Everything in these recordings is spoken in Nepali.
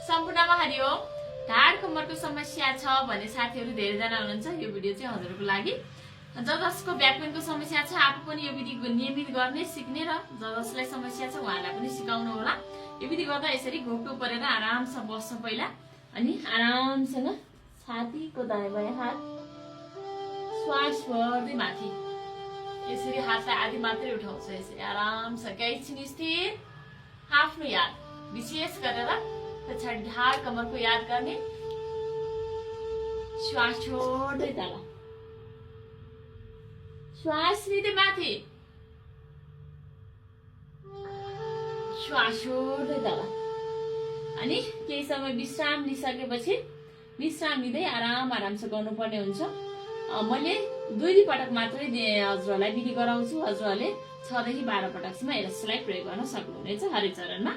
सम्पूर्णमा हरिओम। ढाड कम्मरको समस्या छ भन्ने साथीहरु धेरैजना हुनुहुन्छ। यो भिडियो चाहिँ हजुरहरुको लागि। जसको ब्याक पेनको समस्या छ आफू पनि यो विधि नियमित गर्ने सिक्ने र जसलाई समस्या छ उहाँलाई पनि सिकाउनु होला। यो विधि गर्दा यसरी घुप्टो परेर आरामसँग बस्नु पहिला अनि आरामसँग छातीको दायाँ बायाँ हात श्वास गर्दै माथि यसरी हातलाई आधी मात्रै उठाउँछ। यसरी आरामसँग एकछिन स्थिर आफ्नो याद विशेष गरेर पछाडि ढाड कमरको याद गर्ने। श्वास छोड्दै तल श्वास लिँदै माथि श्वास छोड्दै तल अनि केही समय विश्राम लिइसकेपछि विश्राम लिँदै आरामसँग गर्नुपर्ने हुन्छ। मैले 2 पटक मात्रै हजुरहरूलाई विधि गराउँछु। हजुरहरूले 6 देखि 12 पटकसम्म यसलाई प्रयोग गर्न सक्नुहुनेछ हरेक चरणमा।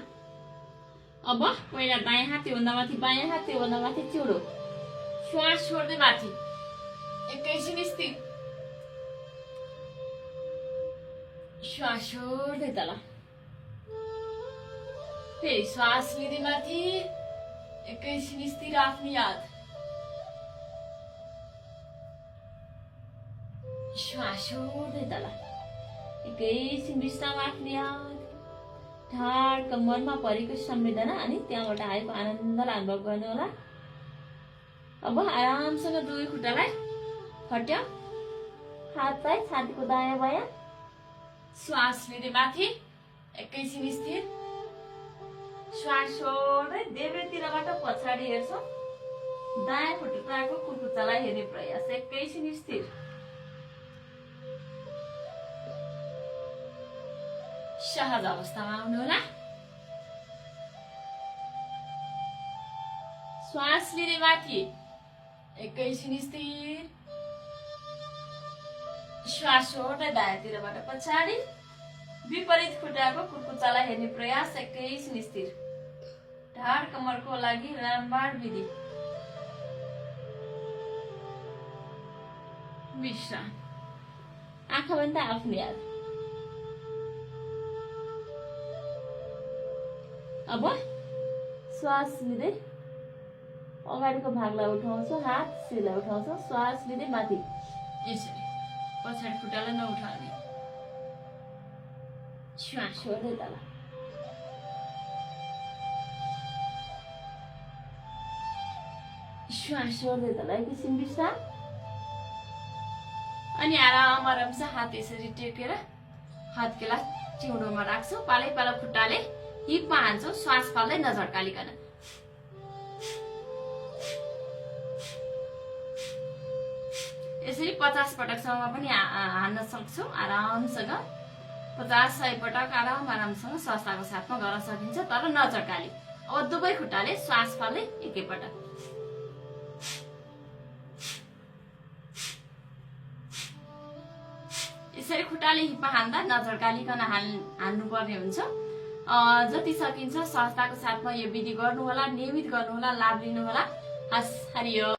अब पहिला दायाँ हात त्योभन्दा माथि बायाँ हात त्योभन्दा माथि चुडो श्वास छोड्दै माथि एकैछिन स्थिर श्वास छोड्दै तल फेरि श्वास लिँदै माथि एकैछिन स्थिर आफ्नो याद श्वास छोड्दै तल एकैछिन विश्राम आफ्नो याद ढाड कम्मरमा परेको संवेदना अनि त्यहाँबाट आएको आनन्दलाई अनुभव गर्नु होला। अब आरामसँग 2 खुट्टालाई फट्याउ हातलाई छातीको दायाँ बायाँ श्वास लिँदै माथि एकैछिन स्थिर श्वास छोड्दै देब्रेतिरबाट पछाडि हेर्छौं। दायाँ खुट्टाको कुर्कुच्चालाई हेर्ने प्रयास एकैछिन स्थिर सहज अवस्थामा आउनु होला। श्वास लिँदै माथि एकैछिन स्थिर श्वास छोड्दै दायाँतिरबाट पछाडि विपरीत खुट्टाको कुर्कुच्चालाई हेर्ने प्रयास एकैछिन स्थिर। ढाड कमरको लागि रामबाण विधि। विश्राम आँखा बन्द आफ्नो याद। अब श्वास लिँदै अगाडिको भागलाई उठाउँछौं हात शिरलाई उठाउँछौं श्वास लिँदै माथि यसरी पछाडि खुट्टालाई नउठाउने श्वास छोड्दै तल श्वास छोड्दै तल एकछिन विश्राम अनि आरामसँग हात यसरी टेकेर हातकेला चिउडोमा राख्छौं। पालै पालो खुट्टाले हिपमा हान्छौं श्वास फाल्दै नझड्कालिकन। यसरी 50 पटकसम्म पनि हान्न सक्छौं। आरामसँग 50-100 पटक आरामसँग स्वास्थ्यको साथमा गर्न सकिन्छ तर नझड्काली। अब दुवै खुट्टाले श्वास फाल्दै एकैपटक यसरी खुट्टाले हिपमा हान्दा नझड्कालिकन हान्नु पर्ने हुन्छ। जति सकिन्छ स्वास्थ्यको साथमा यो विधि गर्नु होला, नियमित गर्नु होला, लाभ लिनु होला। हस् हरिओम।